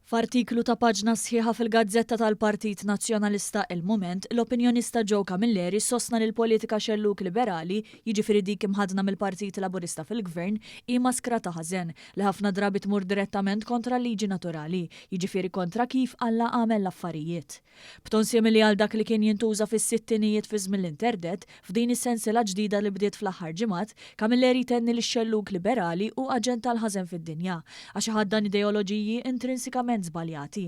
F'artiklu ta' paġna sħiħa fil-gazzetta tal-Partit Nazzjonalista Il-Mument, l-opinjonista Joe Camilleri sostna li l-politika xellug liberali, jiġifieri dik imħaddna mill-Partit Laburista fil-Gvern, hi maskra ta' ħażen, li ħafna drabi tmur direttament kontra l-liġi naturali, jiġifieri kontra kif Alla għamel l-affarijiet. B'ton simili għal dak li kien jintuża fis-sittinijiet fi żmien l-interdett, f'din is-sensiela ġdida li bdiet fl-aħħar ġimgħat, Camilleri jtenni li x-xellug liberali hu aġent tal-ħażen fid-dinja, għax iħaddan ideoloġiji intrinsikament żbaljati.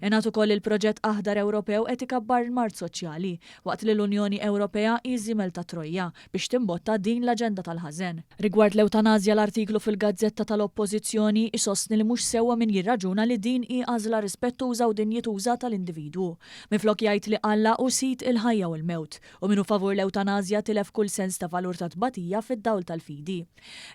Ingħad ukoll li l-proġett aħdar Ewropew qed ikabbar l-mard soċjali, waqt li l-Unjoni Ewropea hi żiemel ta' Trojja biex timbotta din l-aġenda tal-ħażen. Rigward l-ewtanażja l-artiklu fil-gazzetta tal-Oppożizzjoni isostni li mhux sewwa min jirraġuna li din hi għażla rispettuża u dinjituża tal-individwu. Minflok jgħid li Alla hu sid il-ħajja u l-mewt, u min hu favur l-ewtanażja tilef kull sens ta' valur ta' tbatija fid-dawl tal-fidi.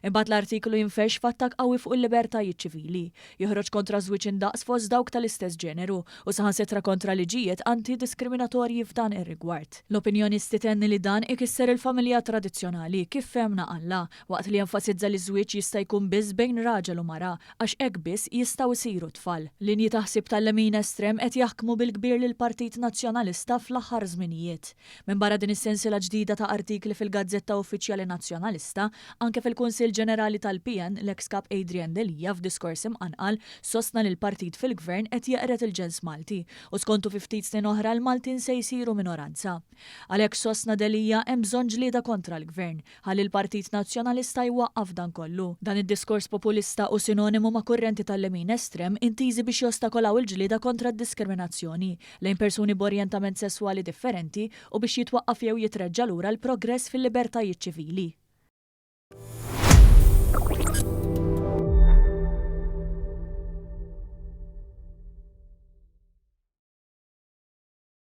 Imbagħad l-artiklu jinfexx f'attakk qawwi fuq il-libertajiet ċivili. Joħroġ kontra żwieġ indaqs fost dawk tal-istess ġeneru u saħansitra kontra liġijiet anti-diskriminatorji f'dan ir-rigward. L-opinjonist itenni li dan ikisser il-familja tradizzjonali kif fehmna Alla, waqt li jenfasizza li ż-żwieġ jista' jkun biss bejn raġel u mara għax hekk biss jistgħu jsiru t-tfal. Linji ta' ħsieb tal-lemin estrem qed jaħkmu bil-kbir lill-Partit Nazzjonalista fl-aħħar żminijiet. Minbarra din is-sensiela ġdida ta' artikli fil-gazzetta uffiċjali Nazzjonalista, anke fil-Kunsill Ġenerali tal-PN l-eks Kap Adrian Delia f'diskors imqanqal sostna li l-partit fil-Gvern qed jeqred il-ġens Malti u skontu fi ftit snin oħra l-Maltin se jsiru minoranza. Għalhekk sostna Delia hemm bżonn ġlieda kontra l-Gvern ħalli l-Partit Nazzjonalista jwaqqaf dan kollu. Dan id-diskors populista hu sinonimu ma' kurrenti tal-lemin estrem intiżi biex jostakolaw il-ġlieda kontra d-diskriminazzjoni lejn persuni b'orjentament sesswali differenti u biex jitwaqqaf jew jitreġġa' lura l-progress fil-libertajiet ċivili.